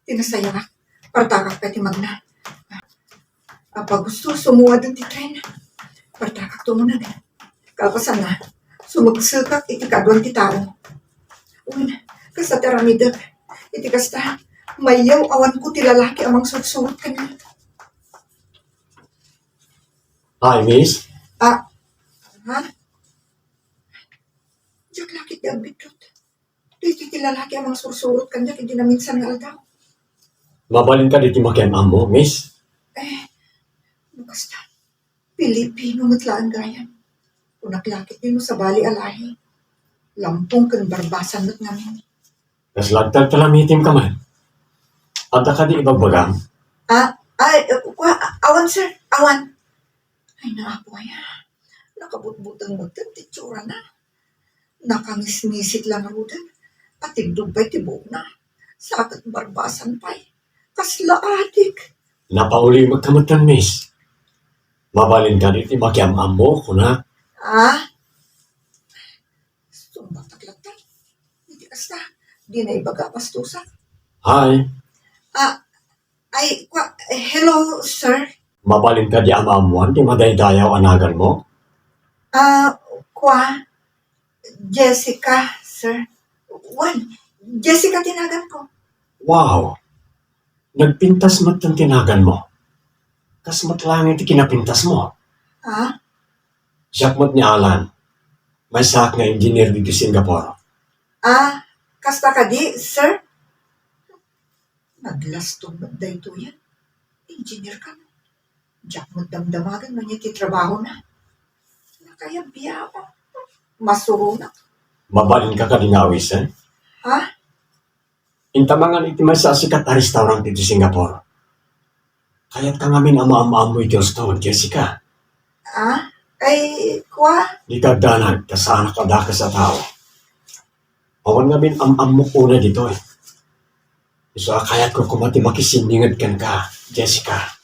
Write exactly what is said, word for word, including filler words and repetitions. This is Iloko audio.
Ti nasayaat, partakak pay ti magna. Apay gusto, sumuwaden ti tren. Partakak tumneg. Kalpasanna, sumeksekak iti kaduan ti tao. Wen, kasta ti aramidek. Iti kasta, mayyaw awanko ti lalaki a mangsursurot kaniak. Hi, miss. Ah, ha? Diak la ketdi agbiddut. Daytoy ti lalaki a mangsursurot kaniak idi naminsan nga aldaw. Mabalin kadi ti makiam-ammo, miss? Eh, no kasta, Pilipino met laeng gayam. Kunak la ketdi no sabali a lahi. Lampong ken barbasan met ngamin. Kasla agtaltalamitem ka man. Adda kadi ibagbagam? Ah, ay, eh, kua, awan, sir. Awan. Ay, naapo aya. Nakabutbuteng metten ti itsurana. Nakangisngisit la ngaruden. Atiddog pay ti buokna. Sa ket barbasan pay. Kasla adik. Napaulimek ka metten, miss. Mabalin kadi ti makiam-ammo, kunak. Ah? Sumbatak latta. Iti kasta, di na ibaga a pastusak. Hi. Ah, ay, kua, eh, hello, sir. Mabalin kadi am-ammuan ti madaydayaw a naganmo? Ah, kua, Jessica, sir. Wen, Jessica ti naganko. Wow! Nagpintas metten ti naganmo. Kas met laeng ti kinapintasmo. Ha? Siak met ni Alan. Maysaak nga engineer ditoy Singapore. Ah, kasta kadi, sir? Naglastong met daytoyen. Engineer kano. Diak met damdamagen no ania ti trabahona. Nakayabyaba. Masuronak. Mabalinka kadi nga awisen? Ha? Inta mangan iti maysa a sikat a restaurant iti Singapore. Kayatka ngamin a maam-ammo iti husto, Jessica. Ah? Ay, kua? Dika agdanag, ta saanak a dakes a tao. Awan ngamin am-ammok unay ditoy. Isu a kayatko koma ti makisinninged kenka, Jessica.